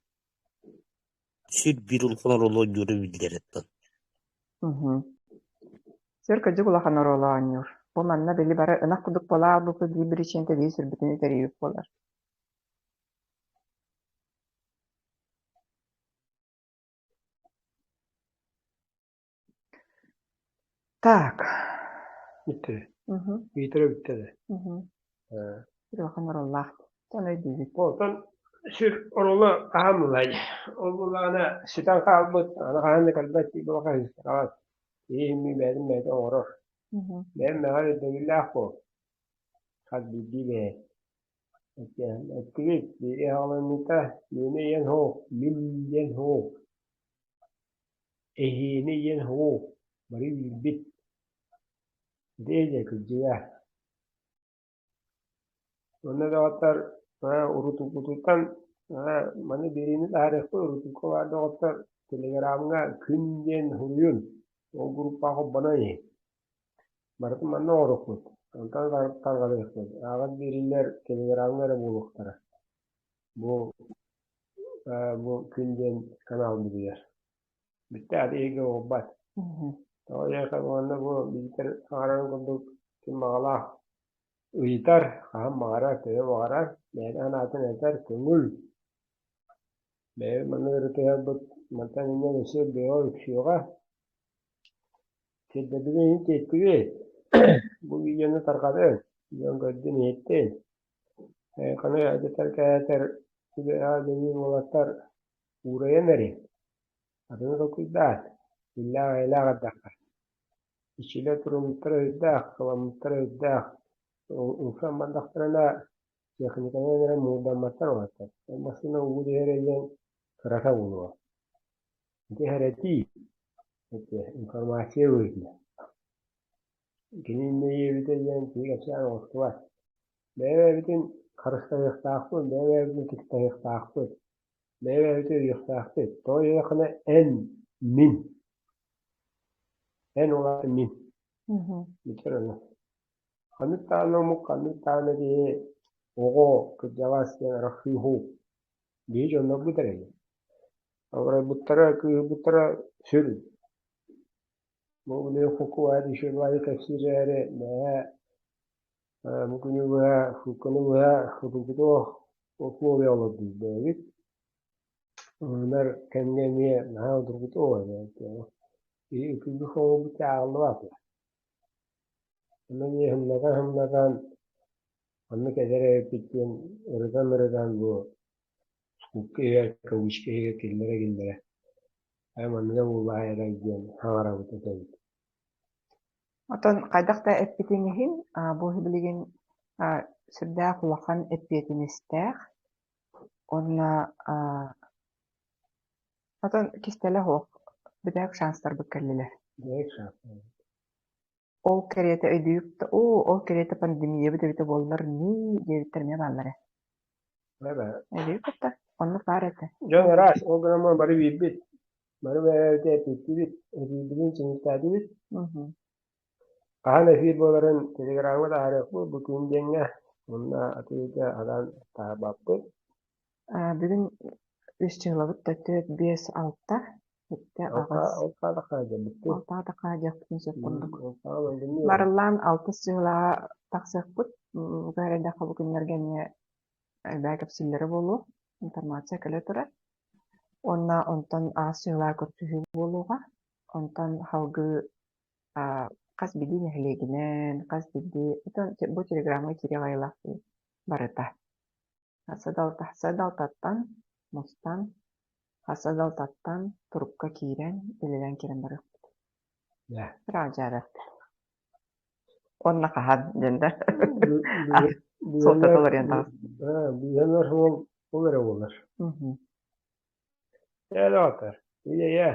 Сүр биир улахан оруолу оонньуура биллэр оттон. Мгм. Сүр кырдьык улахан оруолу оонньуур. Бу манна били бары ынах курдук буола аалбыппыт биир биричиинэтэ биир сүрбүтүн үтэрийбит буолар. Так. Бүттэ. Мгм. Ыйытара бүттэ да. Мгм. Улахан оруоллаах. Ону өйдүүбүт. Онтон сүр оруола хаһан булай? Ол буллаҕына сүтэн хаалбыт, аны хаһан да кэлбэт дии буолаха хаҕас. Киһи бэйэтин бэйэтэ оҥорор. Бэйэм мэҕэр өйдөбүллээх буол. Хас биирдии бэйэ. Эттигит, биири аҕаланыыта миэнэ ийэн һуох, мин диэн һуох, эһиэнэ ийэн һуох, бары биирбит. Ити дьэ кырдьыга. Онно доҕоттор урутууккутуттан маны биэриини таһаарыахпыт урутуукка баар доҕоттор телеграмҥа күн диэн суруйун, ол группаҕа холбонон иһин. Барытын манна оҥоруохпут, онтон тарҕаныахпыт. Ааҕан биэриилэр телеграмҥа эрэ буолуохтара. Бу бу күн диэн канал билигэр. Бүттэ аты иһигэ буолбат. Тоҕо диэххэ уонна бу биитэр аҥарарын курдук ким баҕалаах ыйытар, хаһан баҕарар, төһө баҕарар, бэйэтэ санаатын этэр, көҥүл. Бэйэбит маннык ырытыһарбыт мантан инньэ өссө бөҕө үксүөҕэ. Сирдэрбитин иһин тиэттибит. Бу видеону тарҕатыҥ, дьон көрдүн иһиттин. Ханы эдэтэр кээтэр сүбэҕэ дэнии уолаттар уурайан эриҥ. Атыны толкуйдаат, иллээх-эйэлээх эрдэххэ. Иччилэр туруммуттара өйдөөх, кыламмыттара өйдөөх. Умсан бардахтарына техниканан эрэ муҥурдамматтар уолаттар. Ол массыына уу түһэрэ диэн кырата буолуо. Ити эрэтии, ити информация быһыытынан. Кини иннэ диэбитэ диэн киһи кэпсээн оҥостубат. Бэйэ-бэйэбитин харыстаһыахтаахпыт, бэйэ-бэйэбитин ытыктаһыахтаахпыт, бэйэ-бэйэбитин өйүөхтээхпит. Тоҕо диэтэххинэ эн, мин. Эн ол аата мин. Бүтэр ону. Ханнык даҕаны омук, ханнык даҕаны киһи оҕо, кырдьаҕас диэн арахсыы суох. Биһи дьоннорбут эрэ Абырайбыттара, кыыһырбыттара сүр. Бу били Фукуа Дишевлайы кэпсиир эрээри, бэйэ бу күнү быһа, суукканы быһа судургутуох условия олордубут бэйэбит. Ылынар кэмҥэ эмиэ наһаа судургутуох эбээт. Итинник соҕурбут ааҕыллыбат. Онон эмиэ сымнатан-сымнатан оннук эдэр эбиппит диэн ырытан-ырытан бу Скупка иһэр, кавычка иһигэр киллэрэ-киллэрэ, «Ээ, манныга буоллаҕа эрэ» диэн саҥарабыт этэбит. Оттон хайдах да эппитиҥ иһин, бу билигин сүрдээх улахан эппиэтинэстээх уонна оттон кистэлэ суох бүтэһик шанстарбыт кэллилэр. Бүтэһик шанстарбыт. Ол кэриэтэ өйдүүп да, оо, ол кэриэтэ пандемиябыт эбитэ буоллар ньии диэбиттэр эмиэ бааллар ээ. Өйдүүп кытта, оннук баар этэ. Дьон араас, ол гынан бары биирбит. Бары бэйэбитэ эппиттибит, эбиибитин сиҥиртээтибит. Хаһан эфир буоларын телеграмҥа таһаарыахпыт бу күн диэҥҥэ. Уонна атыыга анаан таһаарбаппыт. Бүгүн үс чыһылабыт да 4, 5, 6, 7, 8. Алтаҕа хаадьыахпытын сөп курдук. Барыллаан алтыс чыһылаҕа тахсыахпыт. Бу эрэйдэххэ бу күннэргэ эмиэ элбэх кэпсииллэрэ буолуо. Информация кэлэ турар. Уонна онтон аҕыс чыһылаҕа көрсүһүү буолуоҕа. Онтон салгыы хас биирдии нэһилиэгинэн, хас биирдии бу телеграммаҕа киириэх айылаах барыта. Садалтаттан мустан, Садалтаттан турукка киирэн, үлэлээн киирэн барыахпыт. Ыраах Уонна хаһан диэн да суолтата уларыйан таҕыста. Быыһанар суол ол эрэ буолар. Ээ, доҕоттор, ийэ-ийэ.